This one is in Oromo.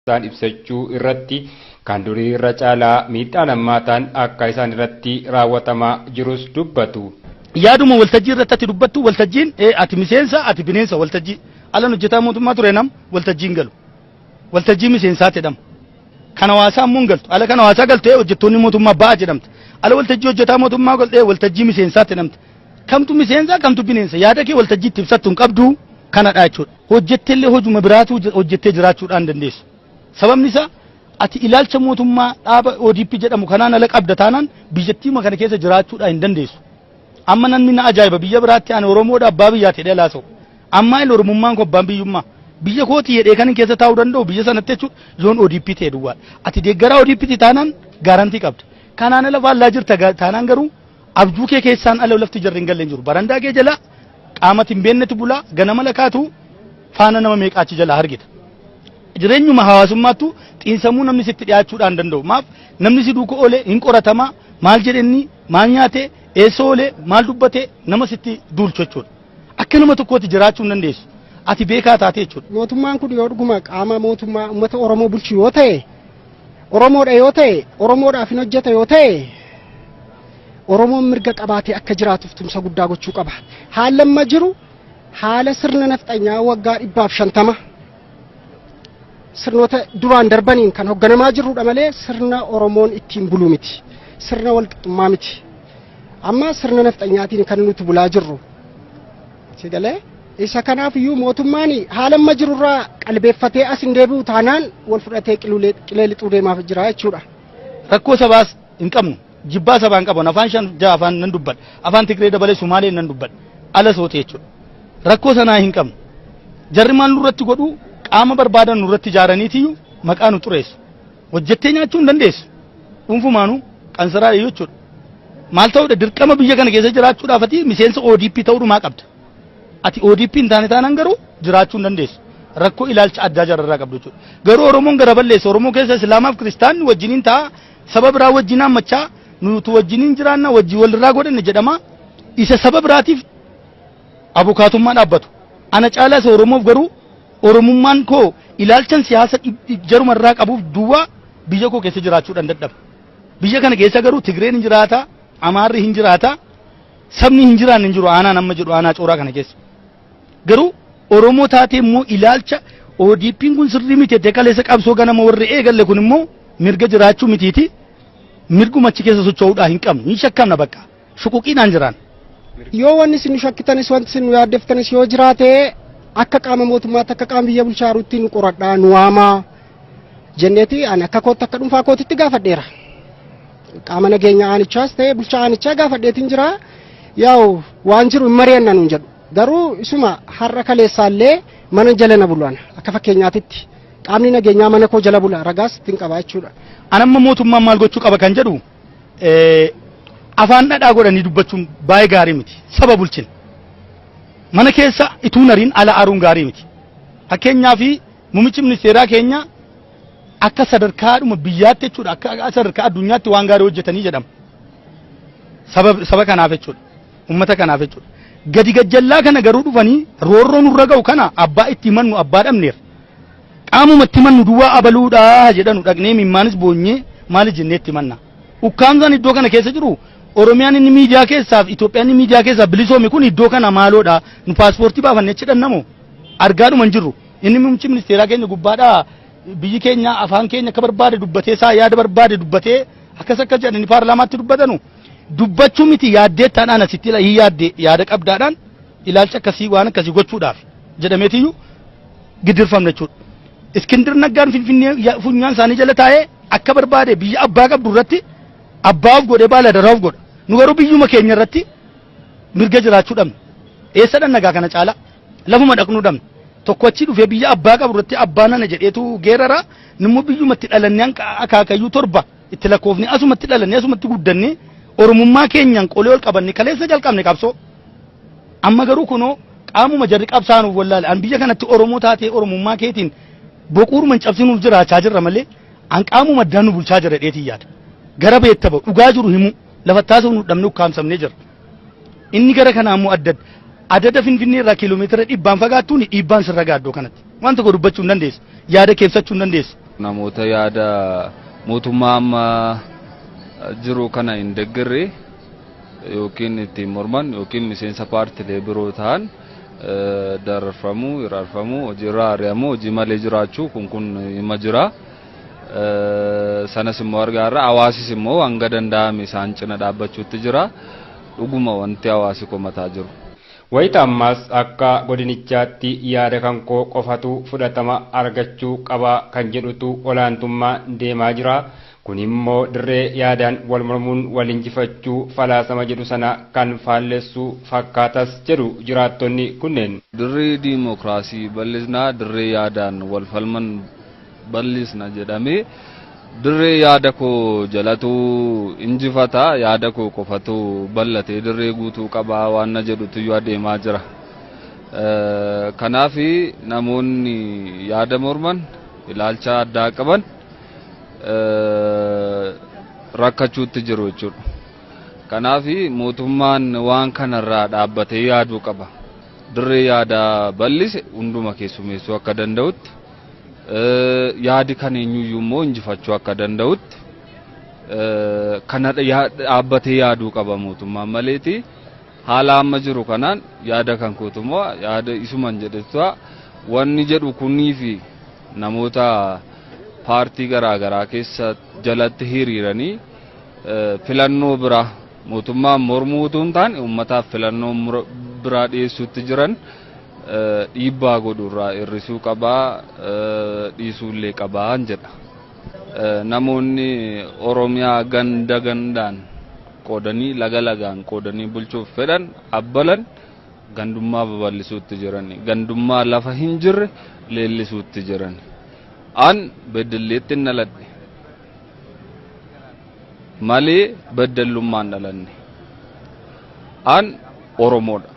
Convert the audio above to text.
Isaan ibsachuu irratti kan durii irra caalaa miidhaan hammaataan akka isaan irratti raawwatamaa jirus dubbatu. Yaaduma waltajjii irratti ati dubbattu, waltajjiin ati miseensa, ati bineensa. Waltajjii alan hojjetaa mootummaa ture nam waltajjiin galu. Waltajjii miseensaa jedhama. Kan hawaasaa immoo hin galtu. Ala kan hawaasaa galtee hojjettoonni mootummaa ba'a jedhamte. Ala waltajjii hojjetaa mootummaa galtee waltajjii miseensaa jedhamte. Kamtu miseensa, kamtu bineensa? Yaada kee waltajjii itti ibsattu hin qabdu kanadha jechuudha. Hojjetteellee hojuma biraatu hojjettee jiraachuudhaan dandeessu. Sababni isaa ati ilaalcha mootummaa dhaaba ODP jedhamu kanaan ala qabda taanaan biyyattiima kana keessa jiraachuudhaan hin dandeessu. Amma namni na ajaa'iba, biyya biraatti ani Oromoodha, abbaa biyyaati jedhee laasa'u. Amma inni Oromummaan koo abbaan biyyummaa. Biyya kootii jedhee kan hin keessa taa'uu danda'u biyya sanatti jechuudha yoon ODP ta'e duwwaadha. Ati deeggaraa ODP taanaan guarantee qabda. Kanaan ala faallaa jirta taanaan garuu abjuu kee keessaan ala lafti jarri hin galle hin jiru. Barandaa kee jala qaamati hin beeknetu bulaa, ganama lakaatu faana nama meeqaachi jala argita. Jireenyuma hawaasummaattu xiinsammuu namni sitti dhiyaachuudhaan danda'u. Maaf namni si duuka oole hin qoratamaa, maal jedhenni, maal nyaate, eessa oole, maal dubbate, nama sitti duulchu jechuudha. Akka nama tokkootti jiraachuu hin dandeessu. Ati beekaa taate jechuudha. Mootummaan kun yoo dhuguma qaama mootummaa uummata Oromoo bulchu yoo ta'e, Oromoodha yoo ta'e, Oromoodhaaf hin hojjeta yoo ta'e, Oromoon mirga qabaatee akka jiraatuuf tumsa guddaa gochuu qaba. Haalli amma jiru haala sirna nafxanyaa waggaa 150 sirnoota duraan darbaniin kan hogganamaa jirrudha malee sirna Oromoon ittiin bulu miti. Sirna walqixxummaa miti. Amma sirna nafxanyaatiin kan nuti bulaa jirru. Si galee? Isa kanaaf iyyuu mootummaan haala amma jirurraa qalbeeffatee as hin deebi'u taanaan wal fudhatee qilee lixuu deemaaf jira jechuudha. Rakkoo sabaas hin qabnu. Jibbaa sabaa hin qabu. Afaan shan ja'a afaan nan dubbadha. Afaan Tigree dabalee Sumaalee nan dubbadha. Ala sootee jechuudha. Rakkoo sanaa hin qabnu. Jarri maal nurratti godhu? Qaama barbaadan nurratti ijaaraniitiyyuu maqaa nu xureessu. Hojjettee nyaachuu hin dandeessu. Dhuunfumaanuu qansaraa jechuudha. Maal ta'uudha, dirqama biyya kana keessa jiraachuudhaaf ati miseensa ODP ta'uudhumaa qabda. Ati ODP hin taane taanaan garuu jiraachuu hin dandeessu. Rakkoo ilaalcha addaa jararraa qabdu jechuudha. Garuu Oromoon gara balleessa. Oromoo keessa Islaamaaf Kiristaanni wajjiniin ta'a. Saba biraa wajjin hammachaa nuti wajjiniin jiraanna, wajjin walirraa godhanne jedhama. Isa saba biraatiif abukaatummaa dhaabbatu. Ana caalaa isa Oromoof garuu Oromummaan koo ilaalchan siyaasa jarumarraa qabuuf duwwaa biyya koo keessa jiraachuudhaan dadhaba. Biyya kana keessa garuu Tigreen hin jiraata, Amaarri hin jiraata, sabni hin jiraanne hin jiru aanaan amma jedhu aanaa cooraa kana keessa. Garuu Oromoo taatee immoo ilaalcha ODP'n kun sirrii miti jettee kaleessa qabsoo ganama warri eegalle kun immoo mirga jiraachuu mitiiti. Mirguma achi keessa socho'uudhaa hin qabnu. Hin shakkamna bakka. Shuquqiidhaan jiraan. Yoo wanni isin nu shakkitanis, wanti isin nu yaaddeftanis yoo jiraate, akka qaama mootummaatti, akka qaama biyya bulchaa jirutti nu qoradhaa, nu waamaa jenneeti ani akka kootti, akka dhuunfaa kootitti gaafadheera. Qaama nageenya aanichaas ta'e bulchaa aanichaa gaafadheetiin jira. Yaa'u waan jiru hin mari'anna nuun jedhu. Garuu isuma har'a kaleessaallee mana jala na bulan, akka fakkeenyaatitti qaamni nageenyaa mana koo jala bula, ragaas ittiin qaba jechuudha. An amma mootummaan maal gochuu qaba kan jedhu, afaan dhadhaa godhanii dubbachuun baay'ee gaarii miti. Saba bulchina. Mana keessa ituu nariin ala aaruun gaarii miti. Fakkeenyaaf muummichi ministeeraa keenya akka sadarkaadhuma biyyaatti jechuudha, akka sadarkaa addunyaatti waan gaarii hojjetanii jedhama. Saba kanaaf jechuudha. Uummata kanaaf jechuudha. Gadi gajjallaa kana garuu dhufanii roorroo nurra ga'u kana abbaa itti himannu abbaa dhabneera. Qaamuma itti himannu duwwaa abaluudhaa jedhanu dhaqnee mimmaanis boonyee maali jennee itti himanna. Ukkaamsaan iddoo kana keessa jiru, Oromiyaan inni miidiyaa keessaaf Itoophiyaan inni miidiyaa keessaa bilisoome kun iddoo kana maaloodha. Nu paaspoortii baafannee achi dhannamoo argaadhuma hin jirru. Inni muummichi ministeeraa keenya gubbaadhaa biyyi keenya afaan keenya akka barbaade dubbatee isaa yaada barbaade dubbatee akkas akka jedhani paarlaamaatti dubbatanu dubbachuu miti, yaaddeettaadhaan asitti hin yaadde, yaada qabdaadhaan ilaalcha akkasii waan akkasii gochuudhaaf jedhameetiyyuu gidirfamne jechuudha. Iskindir Naggaan Finfinnee funyaan isaanii jala taa'ee akka barbaade biyya abbaa qabdu irratti abbaa of godhee baala daraa of godha. Nu garuu biyyuma keenya irratti mirga jiraachuu dhabne. Eessa dhannagaa kana caalaa? Lafuma dhaqnuu dhabne. Tokko achi dhufee biyya abbaa qabu irratti abbaa nana jedheetu geerara. Nimmoo biyyumatti dhalannee akaakayyuu torba itti lakkoofne, asumatti dhalannee asumatti guddannee, Oromummaa keenyaan qolee ol qabanne kaleessa jalqabne qabsoo. Amma garuu kunoo qaamuma jarri qabsaanuuf wallaale. An biyya kanatti Oromoo taatee Oromummaa keetiin boquuruma hin cabsinuuf jiraachaa jirra malee an qaamuma addaan nu bulchaa jira dheetii yaada. Gara beetta ba'u dhugaa jiru himuu lafa taasifnu nu dhabne, ukkaamsamnee jira. Inni gara kanaa immoo adda adada Finfinnee irraa kiiloomeetira 100n fagaattuun dhiibbaan sirra ga'a iddoo kanatti. Waan tokko dubbachuu hin dandeessu. Yaada keebsachuu hin dandeessu. Namoota yaada mootummaa amma jiru kana hin deeggarre yookiin ittiin morman yookiin miseensa paartilee biroo ta'an dararfamuu, hiraarfamuu, hojiirraa ari'amuu, hojii malee jiraachuu kun hima jira. Sanas immoo argaa irra hawaasis immoo hanga danda'ame isaan cina dhaabbachuutti jira. Dhuguma wanti hawaasi komataa jiru. Wayita ammaas akka godinichaatti yaada kan koo qofatu fudhatama argachuu qaba kan jedhutu olaantummaa deemaa jira. Kun immoo dirree yaadaan wal mormuun wal injifachuu falaasama jedhu sana kan faallessu fakkaatas jedhu jiraattonni kunneen. Dirree diimokiraasii bal'isnaa, dirree yaadaan wal falman bal'isna jedhamee dirree yaada koo jalatu injifata, yaada koo qofatu bal'atee dirree guutuu qabaa waan na jedhutu iyyuu adeemaa jira. Kanaaf namoonni yaada morman ilaalcha addaa qaban rakkachuutti jiru jechuudha. Kanaaf mootummaan waan kanarraa dhaabbatee yaaduu qaba. Dirree yaada bal'ise hunduma keessummeessuu akka danda'utti, yaadi kan eenyuyyuu immoo injifachuu akka danda'utti kana dhaabbatee yaaduu qaba mootummaan maleeti. Haala amma jiru kanaan yaada kan kootummoo yaada isuman jedhetu wanni jedhu kunii fi namoota paartii garaagaraa keessa jalatti hiriiranii filannoo biraa mootummaan mormuu utuu hin taane uummataaf filannoo biraa dhiyeessuutti jiran dhiibbaa godhurraa hir'isuu qabaa, dhiisuullee qabaa jedha. Namoonni Oromiyaa ganda gandaan qoodanii, laga lagaan qoodanii bulchuuf fedhan abbalan gandummaa babal'isuutti jiran, gandummaa lafa hin jirre leellisuutti jiran. An Beddelleetti hin dhaladhe malee beddellummaan dhalanne. An Oromoodha.